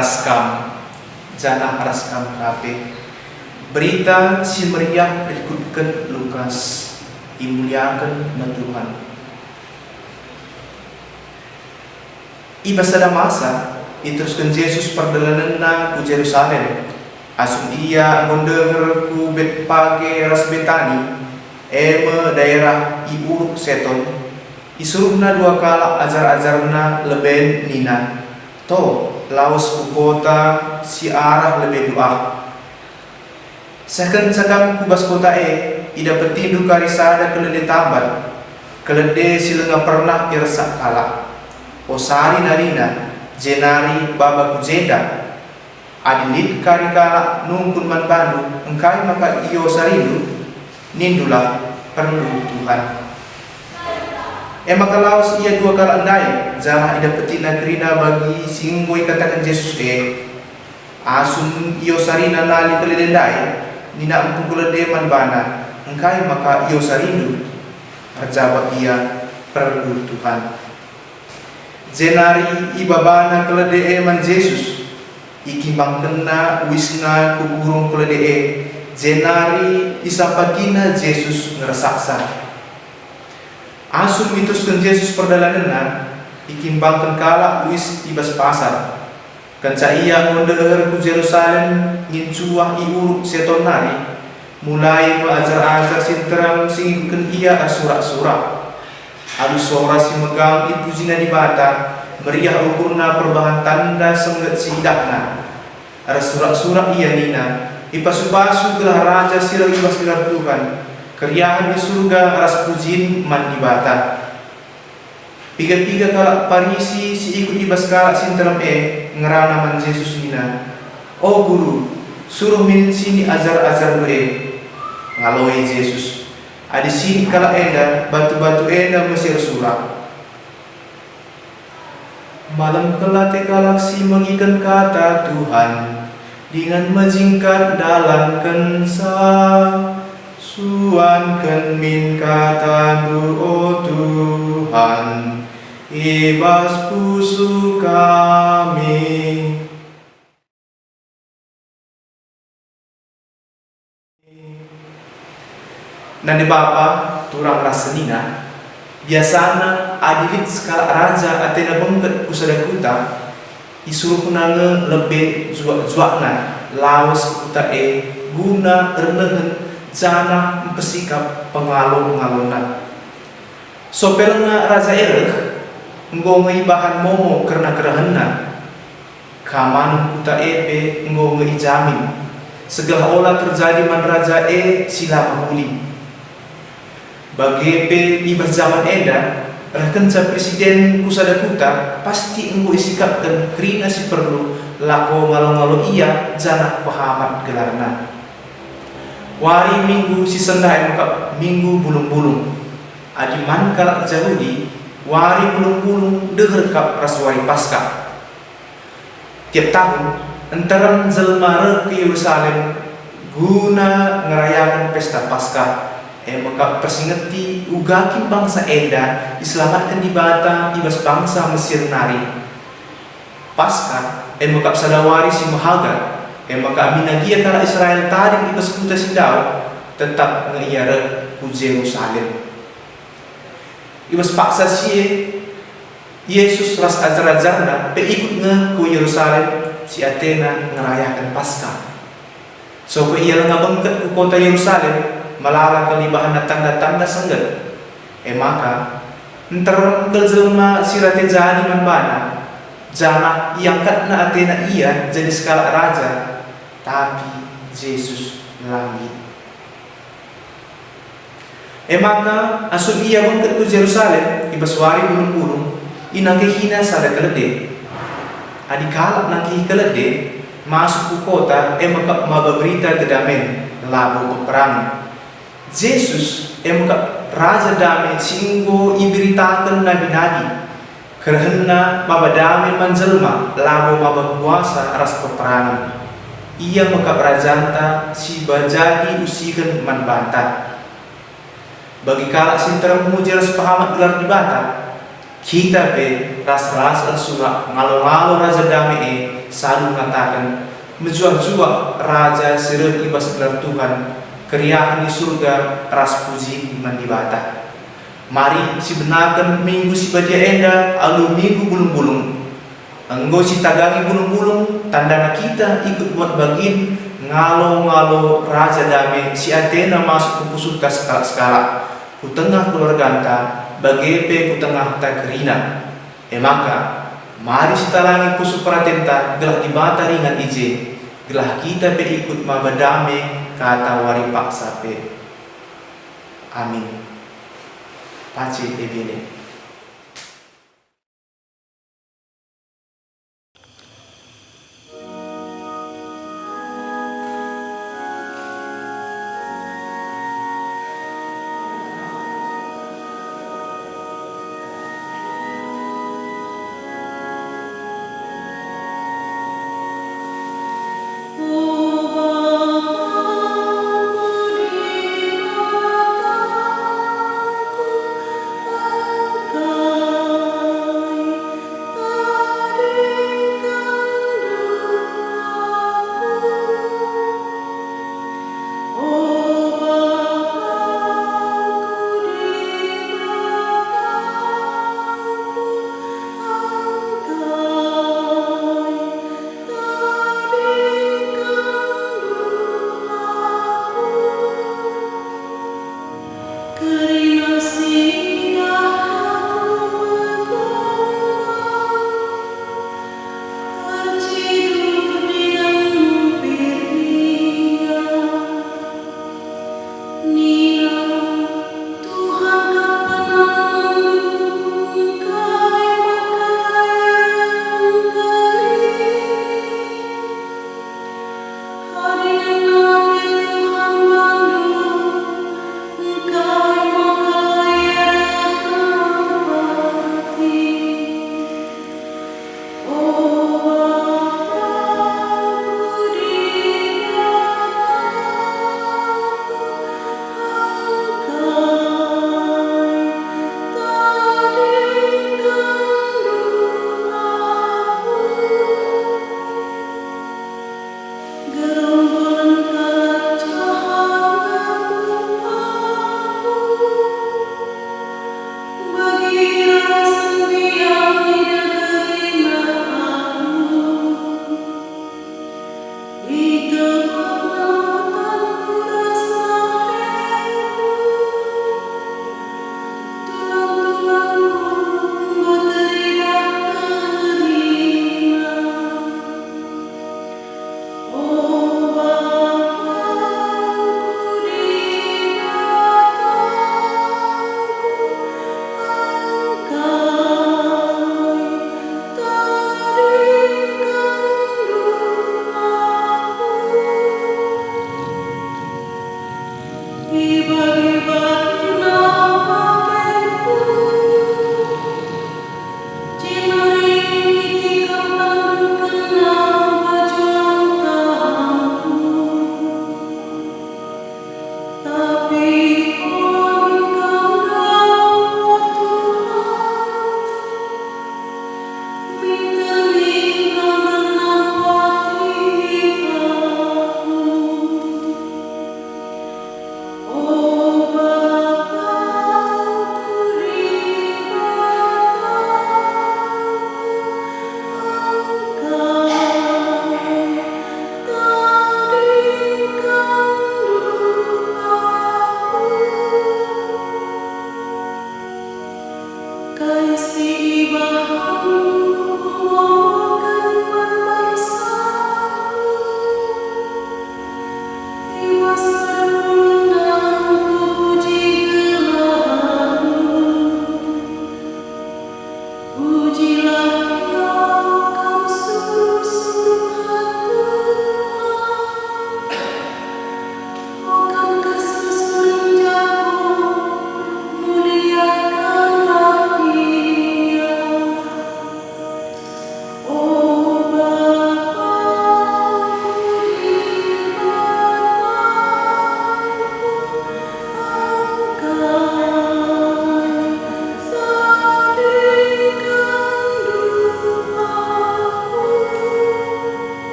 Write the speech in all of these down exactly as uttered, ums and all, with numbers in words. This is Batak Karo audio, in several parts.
Ras kam, janah ras kam ka pe. Berita Si Meriah rikutken Lukas. Imuliaken me Tuhan. I bas sada masa, iterusken Jesus perdalanenNa ku Jerusalem. Asum Ia enggo ndeher ku Betpage ras Betani, e me daerah i Uruk Seton, isuruhNa dua kalak ajar-ajarNa leben nina, "To, lawes ku kota si arah lebe ndai ah. Sehkenca kam ku bas kota e, idapetindu kari sada kelede tambat, kelede si langa pernah iersak kalak. Osari narina, jenari baba ku jenda. Adi lit kari kalak nungkun man bandu, 'Engkai maka iosarindu?' nindulah, 'Perlu Tuhan.'" E maka lawes ia dua kalak ndai, janah idapetina kerina bagi si enggo ikataken Jesus e. Asum iosarina nali kelede ndai, nina empu kelede man bana, "Engkai maka iosarindu?" Erjabap ia, "Perlu Tuhan." Jenari ibabana kelede e man Jesus, ikimbangkenna uisna ku gurung kelede e, jenari isampatina Jesus ngersaksa. Asum iterusken Jesus perdalanenNa, ikimbangken kalak uis i bas pasar. Kenca Ia enggo ndeher ku Jerusalem, ngincuah i Uruk Seton nari, mulai me ajar-ajar si nterem si ngikutken Ia ersurak-surak. Alu sora si megang ipujina Dibata, meriah ukurna perbahan tanda sengget si idahna. Ersurak-surak ia nina, "Ipasu-pasu gelah Raja si reh i bas gelar Tuhan, keriahen i Surga ras pujin man Dibata." Piga-piga kalak Parisi si ikut i bas kalak si nterem e ngerana man Jesus nina, "O Guru, suruh min sinik ajar-ajarNdu e." Ngaloi Jesus, "Adi sinik kalak enda, batu-batu enda me si ersurak." Malem kel ate kalak si megiken kata Tuhan, dingen mejingkat ndalankenca. Suanken min kataNdu, o Tuhan, i bas pusuh kami. Nande bapa, turang ras senina, biasana adi lit sekalak raja atena bengket ku sada kuta, isuruhna nge lebe juak-juakna lawes ku kuta e guna ernehen janah mpesikap pengalo-ngalona. Sope lenga raja e reh, enggo nge ibahan momo kerna kerehenna. Keamanen kuta e pe enggo nge ijamin, seh gelah ola terjadi man raja e si la mehuli. Bage pe i bas jaman enda, rehkenca presiden ku sada kuta, pasti enggo isikapken kerina si perlu, lako ngalo-ngalo ia janah pehamat gelarna. Wari Minggu si sendah e me kap Minggu Bulung-bulung. Adi man kalak Jahudi, wari Bulung-bulung deher kap ras wari Paskah. Tiap tahun, nterem jelma reh ku Yerusalem guna ngerayaken Pesta Paskah, e me kap mpersingeti uga kin bangsa enda iselamatken Dibata i bas bangsa Mesir nari. Paskah, e me kap sada wari si mehaga, e maka aminna gia kalak Israel tading i bas kuta si ndauh, tetap nge ia reh ku Jerusalem. I bas paksa si e, Jesus ras ajar-ajarNa pe ikut nge ku Yerusalem si atena ngerayaken Paskah. Sope ia langa bengket ku kota Yerusalem, melala kel ibahanna tanda-tanda sengget. E maka, nterem kel jelma si rate jadi man bana, janah iangkatna atena ia jadi sekalak raja, tapi Jesus la nggit. E maka, asum ia bengket ku Jerusalem i bas wari Bulung-bulung, inangkihina sada kelede. Adi kalak nangkihi kelede, masuk ku kota, e maka maba berita kedamen, labo peperangen. Jesus, e maka Raja Dame si enggo iberitaken nabi-nabi. Kerehenna maba dame man jelma, labo maba kuasa ras peperangen. Ia me kap rajanta si bajadi usihen man banta. Bagi kalak si nterem muji ras pehamat gelar Dibata, Kita pe ras-ras ersurak ngalo-ngalo Raja Dame e, salu ngataken, "Mejuah-juah Raja si reh i bas gelar Tuhan, keriahen i Surga ras pujin man Dibata." Mari sibenaken Minggu si Badia enda alu Minggu Bulung-bulung. Enggo sitagangi bulung-bulung, tandana kita ikut muat bagin ngalo-ngalo Raja Dame si atena masuk ku pusuhta sekalak-sekalak, ku tengah keluarganta, bage pe ku tengahta kerina. E maka, mari sitalangi pusuh peratenta gelah Dibata ringan i je, gelah kita pe ikut maba dame katawari paksa pe. Amin. Pace e bene.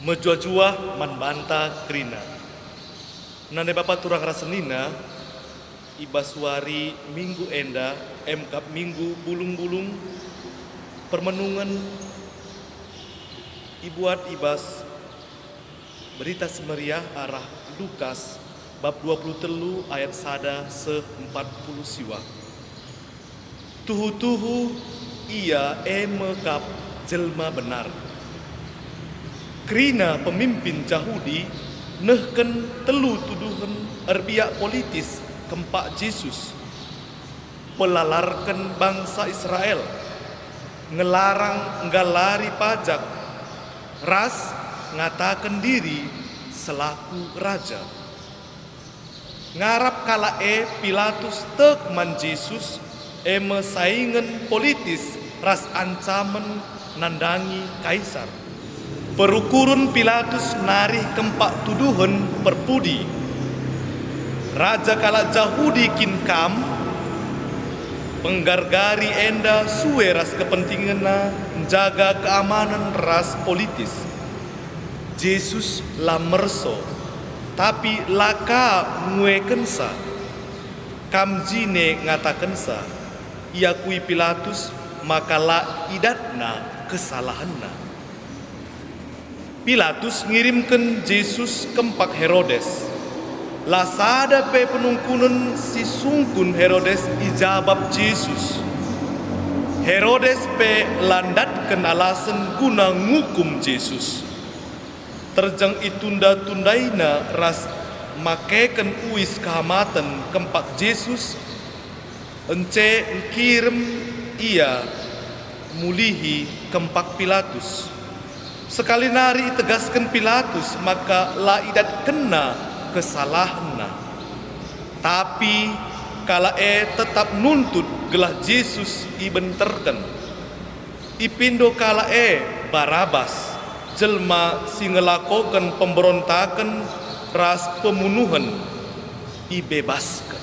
Mejuah-juah man banta kerina. Nande bapa turang ras senina, i bas wari Minggu enda, emkap Minggu Bulung-bulung, permenungen ibuat i bas Berita Si Meriah arah Lukas, bab dua puluh telu ayat sada seh empat puluh siwa. Tuhu-tuhu ia e me kap jelma benar. Kerina pemimpin Jahudi nehken telu tuduhen erbiak politis kempak Jesus: pelalarken bangsa Israel, ngelarang nggalari pajak, ras ngataken diri selaku raja. Ngarap kalak e, Pilatus tek man Jesus, e me saingen politis ras ancamen nandangi Kaisar. Perukuren Pilatus narih kempak tuduhen perpudi, "Raja kalak Jahudi kin Kam?" Penggargari enda sue ras kepentingenna njaga keamanen ras politis. Jesus la merso, tapi la ka nguekensa. Kam jine ngatakensa, iakui Pilatus maka la idatna kesalahenna. Pilatus ngirimken Jesus kempak Herodes. La sada pe penungkunen si sungkun Herodes ijabap Jesus. Herodes pe la ndatken alasen guna ngukum Jesus. Terjeng itunda-tundaina ras makeken uis kehamaten kempak Jesus, ence engkirem ia mulihi kempak Pilatus. Sekali nari itegasken Pilatus maka la idatkenna kesalahenna. Tapi kalak e tetap nuntut gelah Jesus ibenterken. Ipindo kalak e Barabas, jelma si ngelakoken pemberontaken ras pemunuhen, ibebasken.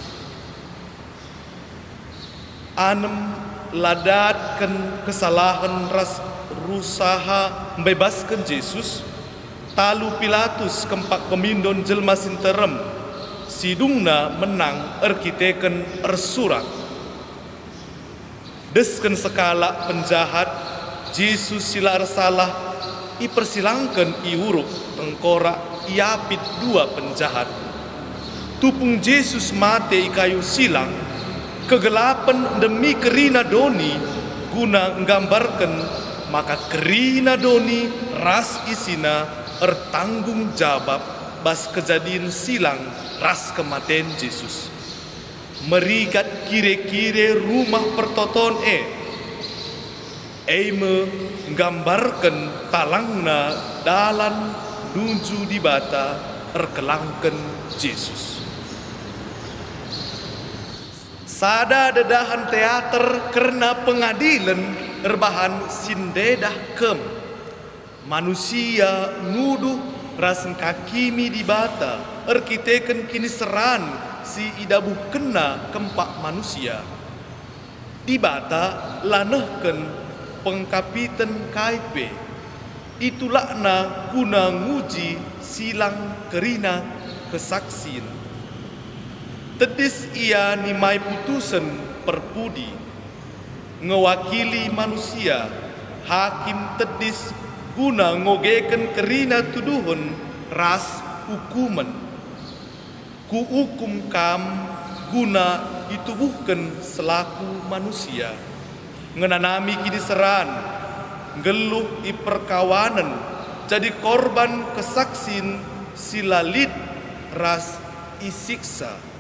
Anem la datken kesalahen ras rusaha mbebasken Jesus, talu Pilatus kempak pemindon jelma si nterem, si dungna menang erkiteken ersurak. Desken sekalak penjahat, Jesus si la ersalah ipersilangken i uruk tengkorak iapit dua penjahat. Tupung Jesus mate i kayu silang, kegelapen ndemi kerina doni guna nggambarken maka kerina doni ras isina ertanggung jabap bas kejadin silang ras kematen Jesus. Merigat kire-kire Rumah Pertoton e, e me nggambarken talangna dalan nunju Dibata erkelangken Jesus. Sada dedahan teater kerna pengadilen erbahan si ndedah kem. Manusia nuduh ras ngkakimi Dibata erkiteken kiniseran si idabuhkenNa kempak manusia. Dibata la nehken pengkapiten kai pe. ItulakNa guna nguji silang kerina kesaksin. Tedis Ia nimai putusen perpudi. Ngewakili manusia, hakim tedis guna ngogeken kerina tuduhen ras ukumen. Kuukum kam guna itubuhken selaku manusia, ngenanami kiniseran, nggeluh i perkawanen, jadi korban kesaksin si la lit ras isiksa.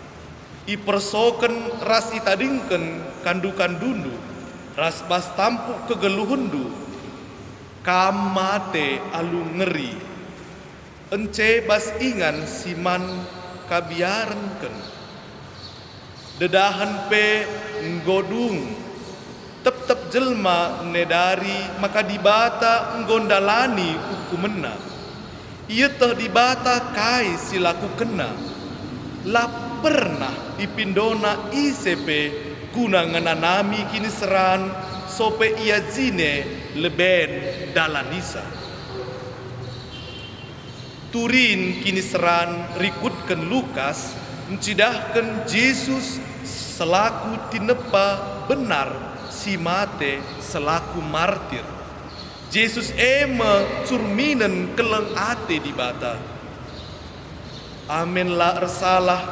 Ipersoken ras itadingken kandu-kandundu, ras bas tampuk kegeluhenndu. Kam mate alu ngeri, ence bas ingan si man kabiarenken. Dedahen pe enggo dung. Tep-tep jelma nedari maka Dibata enggo ndalani ukumenna. Ieteh Dibata kai si lakukenna. La pernah ipindona ise pe guna ngenanami kiniseran sope ia jine leben dalanisa. Turin kiniseran rikutken Lukas ncidahken Jesus selaku tinepa benar si mate selaku martir. Jesus e me curminen keleng ate Dibata. Amin la ersalah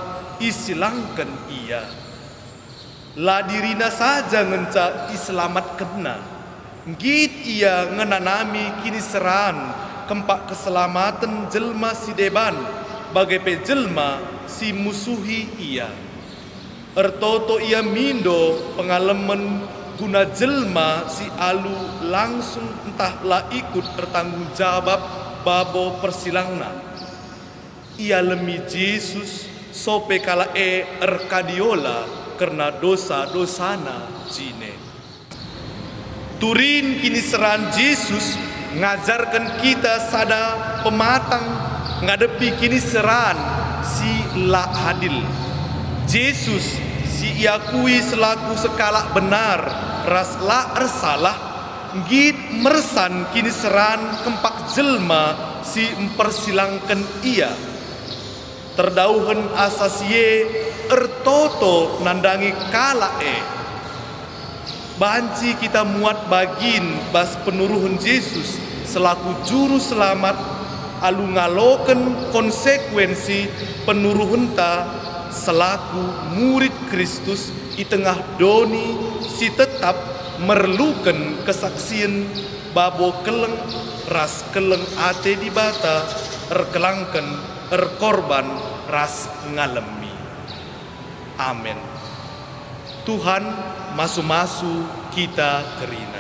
isilangken ia. La dirina saja ngenca iselamatkenna. Nggit ia ngenanami kiniseran kempak keselamaten jelma si deban, bage pe jelma si musuhi ia. Ertoto ia mindo pengalemen guna jelma si alu langsung ntah la ikut ertanggung jabap babo persilangna. Ialemi Jesus, sope kalak e erkadiola kerna dosa-dosana jine. Turin kiniseran Jesus ngajarken kita sada pematang ngadepi kiniseran si la adil. Jesus, si iakui selaku sekalak benar ras la ersalah, nggit mersan kiniseran kempak jelma si mpersilangken ia. Terdauhen asa si e ertoto nandangi kalak e. Banci kita muat bagin bas penuruhen Jesus selaku Juru Selamat alu ngaloken konsekuensi penuruhenta selaku murid Kristus i tengah doni si tetap merluken kesaksien babo keleng ras keleng ate Dibata erkelangken, erkorban, ras ngalemi. Amin. Tuhan masu-masu kita kerina.